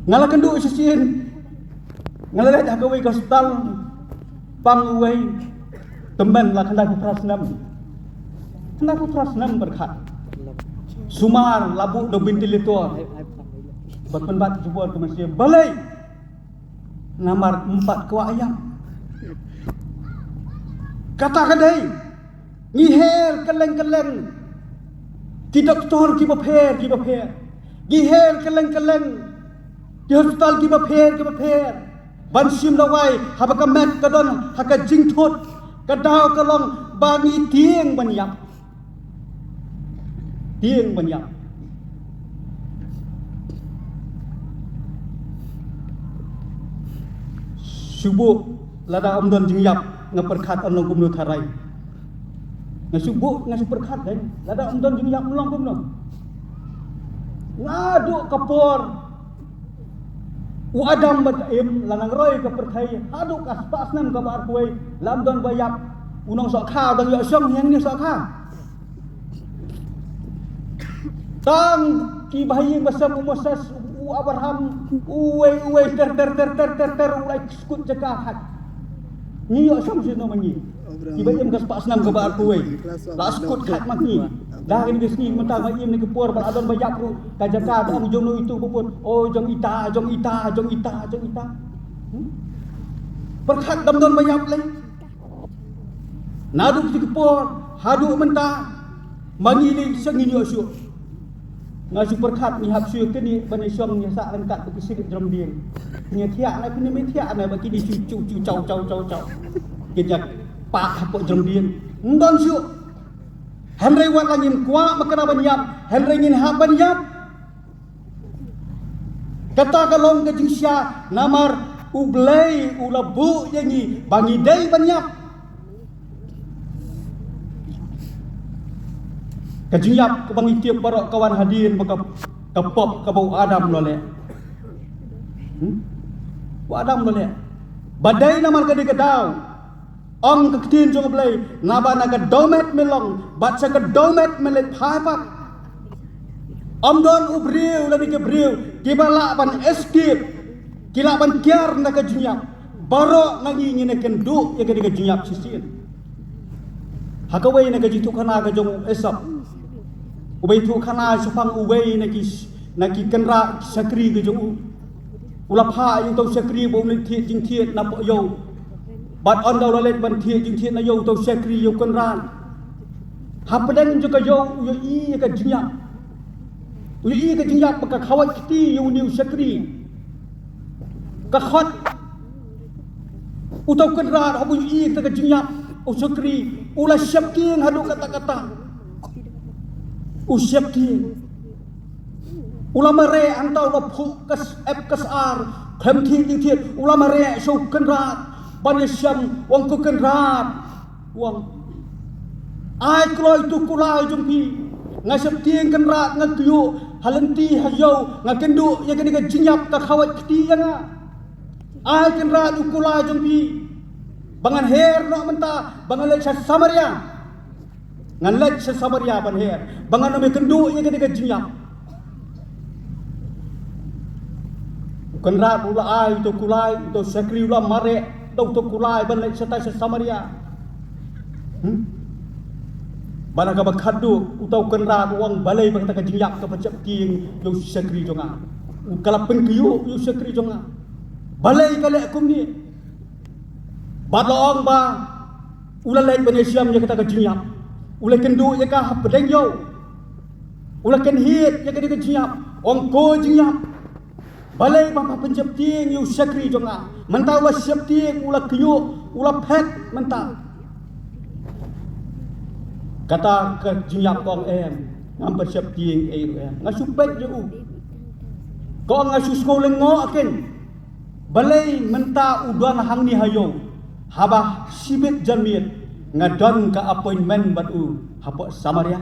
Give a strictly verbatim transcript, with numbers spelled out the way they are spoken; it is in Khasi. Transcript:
Nga la kynduh shisien. Nga la leit ha kawei ka hospital. Pang uwei. Tymmen la khyndai phew phra snem. Khyndai phew phra snem pyrkhat. Sumar la buh da ventilator. Bad pynbat jubor ka mynsiem. Balei? Namar ym pat kwah ïap. Kata ka dei. Ngi her kylleng kylleng. Ki doktor kiba pher kiba pher. Ngi her kylleng kylleng. Ki hospital kiba pher kiba pher. Ban shim dawai, haba ka met ka don ha ka jingthut. Ka daw ka long ba ngi tieng ban ïap. Tieng ban ïap. Shu buh, lada ym don jingïap, nga pyrkhat yn long kumno tharai. Nga shu buh, nga shu pyrkhat dei, lada ym don jingïap yn long kumno. Naduh ka por u Adam bad Im la nang roi ka pyrthei, haduh ka spah snem kaba arphew wei, la ym don ba ïap. U nongsohkha u dang ïoh shong ïa ngi nongsohkha. Tang ki bahaïing basem, u Moses, u Abraham, uwei uwei ter ter ter ter ter ter, u la skut jaka khat. Ngi ïoh shong shano ma ngi? Kiba im ka spah snem kaba arphew wei. La skut khat ma ngi. Da kine ki sngi mynta ma im ne ki por ba la don ba ïap ruh. Ka jaka ba ong jong no itu ba put. O jong ita, jong ita, jong ita, jong ita. Hmm? Pyrkhat da ym don ba ïap lei. Naduh kine ki por haduh mynta ma ngi lei sha ngin ïoh shuh. Nga shu pyrkhat ngi hap shu kane ban ïa shong ïa sah ryngkat bad ki sirip jrong dieng. Ngi thiah na kine, ngi thiah na ba kine shu shu shu chaw chaw chaw chaw. Ki jak pah hapoh jrong dieng. Ym don shuh. Hynrei wat la ngim kwah ma kane ban ïap, hynrei ngin hap ban ïap. Kata ka long ka jingshisha namar U Blei u la buh ïa ngi ba ngi dei ban ïap. Ka jingïap kaba ngi tip baroh ka wan hadien ba ka, ka pop kaba u Adam u la leh. Hmm? U Adam u la leh. Ba dei namar ka dei ka daw. Ong ka ktien jong U Blei, naba na ka dewmet me long bad sha ka dewmet me leit phai pat. Ym don u briew lane ki briew kiba lah ban escape, ki lah ban kiar na ka jingïap. Baroh na ngi ngin ïa kynduh ïa ka dei ka jingïap shisien. Ha kawei na ka jingthoh khana ka jong u Esop, uba ïathoh khana shaphang uwei na ki, na ki kynrad shakri ka jong u. U la phah ïa uto u shakri ba un leit thied jingthied na poh ïew. Bad ynda u la leit ban thied jingthied na ïew, uto u shakri ïa u kynrad, hapdeng jong ka ïew u ïohi ïa ka jingïap. U ïohi ïa ka jingïap ba ka khawait kti ïa une u shakri. Ka khot. Uto u kynrad haba u ïohi ïa ka jingïap u shakri, u la sheptieng haduh katta katta. U sheptieng. U la mareh hangta, u la phuh ka s-, ep ka sar khlem thied jingthied, u la mareh sha u kynrad ban ïashem, u ong, ko kynrad, u ong, ai kloi uto u kulai jong phi. Nga sheptieng kynrad, nga kyiuh ha lynti ha ïew, nga kynduh ïa kane ka jingïap ka khawait kti ïa nga. Ai kynrad u kulai jong phi ba ngan her noh mynta, ba ngan leit sha Samaria. Ngan leit sha Samaria ban her, ba ngan ym ïakynduh ïa kane ka jingïap. U kynrad u la ai uto u kulai, uto u shakri u la mareh da uto u kulai ban leit shatai sha Samaria. Hmm? Bad ha kaba khatduh uto u kynrad u ong, balei ba kata ka jingïap kaba sheptieng ïa u shakri jong nga? Ka la pynkyiuh ïa u shakri jong nga. Balei ka leh kumne? Bad la ong ba u la leit ban ïashem ïa kata ka jingïap. U la kynduh ïa ka hapdeng ïew. U la kynhied ïa kata ka jingïap. Ong, ko jingïap, balei ba pha pynsheptieng ïa u shakri jong nga? Mynta u la sheptieng, u la kyiuh, u la phet mynta. Kata ka jingïap ka ong, em, ngam pynsheptieng ei ruh em. Nga shu peit ïa u. Ka ong, nga shu sngew lyngngoh kein. Balei mynta u don hangne ha ïew, haba shibit janmiet nga don ka appointment bad u hapoh Samaria?